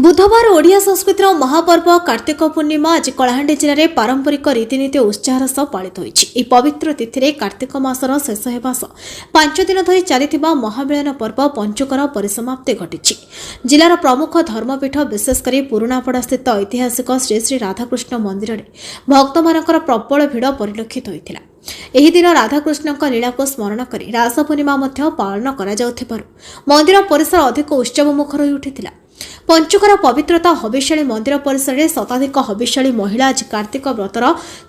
ବୁଧବାର ଓଡ଼ିଆ ସଂସ୍କୃତିର ମହାପର୍ବ କାର୍ତ୍ତିକ ପୂର୍ଣ୍ଣିମା ଆଜି କଳାହାଣ୍ଡି ଜିଲ୍ଲାରେ ପାରମ୍ପରିକ ରୀତିନୀତି ଓ ଉତ୍ସାହର ସହ ପାଳିତ ହୋଇଛି। ଏହି ପବିତ୍ର ତିଥିରେ କାର୍ତ୍ତିକ ମାସର ଶେଷ ହେବା ସହ 5 ଦିନ ଧରି ଚାଲିଥିବା ମହାମିଳନ ପର୍ବ ପଞ୍ଚୁକର ପରିସମାପ୍ତି ଘଟିଛି। ଜିଲ୍ଲାର ପ୍ରମୁଖ ଧର୍ମପୀଠ, ବିଶେଷ କରି ପୁରୁଣାପଡ଼ା ସ୍ଥିତ ଐତିହାସିକ ଶ୍ରୀ ଶ୍ରୀ ରାଧାକୃଷ୍ଣ ମନ୍ଦିରରେ ଭକ୍ତମାନଙ୍କର ପ୍ରବଳ ଭିଡ଼ ପରିଲକ୍ଷିତ ହୋଇଥିଲା। ଏହି ଦିନ ରାଧାକୃଷ୍ଣଙ୍କ ଲୀଳାକୁ ସ୍ମରଣ କରି ରାସ ପୂର୍ଣ୍ଣିମା ମଧ୍ୟ ପାଳନ କରାଯାଉଥିବାରୁ ମନ୍ଦିର ପରିସର ଅଧିକ ଉତ୍ସବମୁଖର ହୋଇ ଉଠିଥିଲା। ପଞ୍ଚୁକର ପବିତ୍ରତା ହବିଷ୍ୟାଳି ମନ୍ଦିର ପରିସରରେ ଶତାଧିକ ହବିଷ୍ୟାଳି ମହିଳା ଆଜି କାର୍ତ୍ତିକ ବ୍ରତର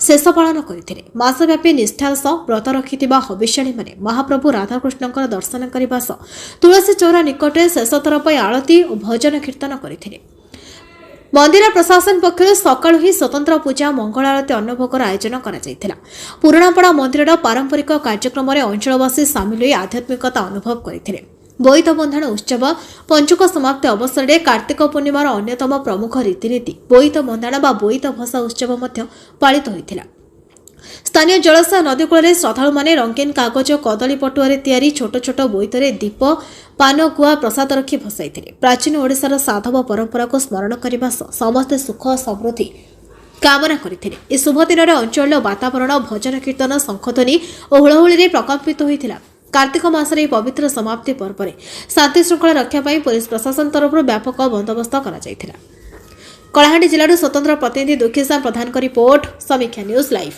ଶେଷ ପାଳନ କରିଥିଲେ। ମାସବ୍ୟାପୀ ନିଷ୍ଠାର ସହ ବ୍ରତ ରଖିଥିବା ହବିଷ୍ୟାଳିମାନେ ମହାପ୍ରଭୁ ରାଧାକୃଷ୍ଣଙ୍କର ଦର୍ଶନ କରିବା ସହ ତୁଳସୀ ଚଉରା ନିକଟରେ ଶେଷଥର ପାଇଁ ଆଳତୀ ଓ ଭଜନ କୀର୍ତ୍ତନ କରିଥିଲେ। ମନ୍ଦିର ପ୍ରଶାସନ ପକ୍ଷରୁ ସକାଳୁ ହିଁ ସ୍ୱତନ୍ତ୍ର ପୂଜା, ମଙ୍ଗଳ ଆଳତୀ, ଅନ୍ନଭୋଗର ଆୟୋଜନ କରାଯାଇଥିଲା। ପୁରୁଣାପଡ଼ା ମନ୍ଦିରର ପାରମ୍ପରିକ କାର୍ଯ୍ୟକ୍ରମରେ ଅଞ୍ଚଳବାସୀ ସାମିଲ ହୋଇ ଆଧ୍ୟାତ୍ମିକତା ଅନୁଭବ କରିଥିଲେ। ବୋଇତ ବନ୍ଧାଣ ଉତ୍ସବ। ପଞ୍ଚୁକ ସମାପ୍ତି ଅବସରରେ କାର୍ତ୍ତିକ ପୂର୍ଣ୍ଣିମାର ଅନ୍ୟତମ ପ୍ରମୁଖ ରୀତିନୀତି ବୋଇତ ବନ୍ଦାଣ ବା ବୋଇତ ଭସା ଉତ୍ସବ ମଧ୍ୟ ପାଳିତ ହୋଇଥିଲା। ସ୍ଥାନୀୟ ଜଳାଶୟ ନଦୀ କୂଳରେ ଶ୍ରଦ୍ଧାଳୁମାନେ ରଙ୍ଗୀନ କାଗଜ, କଦଳୀ ପଟୁଆରେ ତିଆରି ଛୋଟ ଛୋଟ ବୋଇତରେ ଦୀପ, ପାନ, ଗୁଆ, ପ୍ରସାଦ ରଖି ଭସାଇଥିଲେ। ପ୍ରାଚୀନ ଓଡ଼ିଶାର ସାଧବ ପରମ୍ପରାକୁ ସ୍ମରଣ କରିବା ସହ ସମସ୍ତେ ସୁଖ ସମୃଦ୍ଧି କାମନା କରିଥିଲେ। ଏହି ଶୁଭ ଦିନରେ ଅଞ୍ଚଳର ବାତାବରଣ ଭଜନ କୀର୍ତ୍ତନ, ଶଙ୍ଖଧ୍ୱନି ଓ ହୁଳହୁଳିରେ ପ୍ରକମ୍ପିତ ହୋଇଥିଲା। କାର୍ତ୍ତିକ ମାସରେ ଏହି ପବିତ୍ର ସମାପ୍ତି ପର୍ବରେ ଶାନ୍ତି ଶୃଙ୍ଖଳା ରକ୍ଷା ପାଇଁ ପୋଲିସ ପ୍ରଶାସନ ତରଫରୁ ବ୍ୟାପକ ବନ୍ଦୋବସ୍ତ କରାଯାଇଥିଲା। କଳାହାଣ୍ଡି ଜିଲ୍ଲାରୁ ସ୍ୱତନ୍ତ୍ର ପ୍ରତିନିଧି ଦୁଃଖୀଶ୍ୟାମ ପ୍ରଧାନଙ୍କ ରିପୋର୍ଟ, ସମୀକ୍ଷା ନ୍ୟୁଜ୍ ଲାଇଭ୍।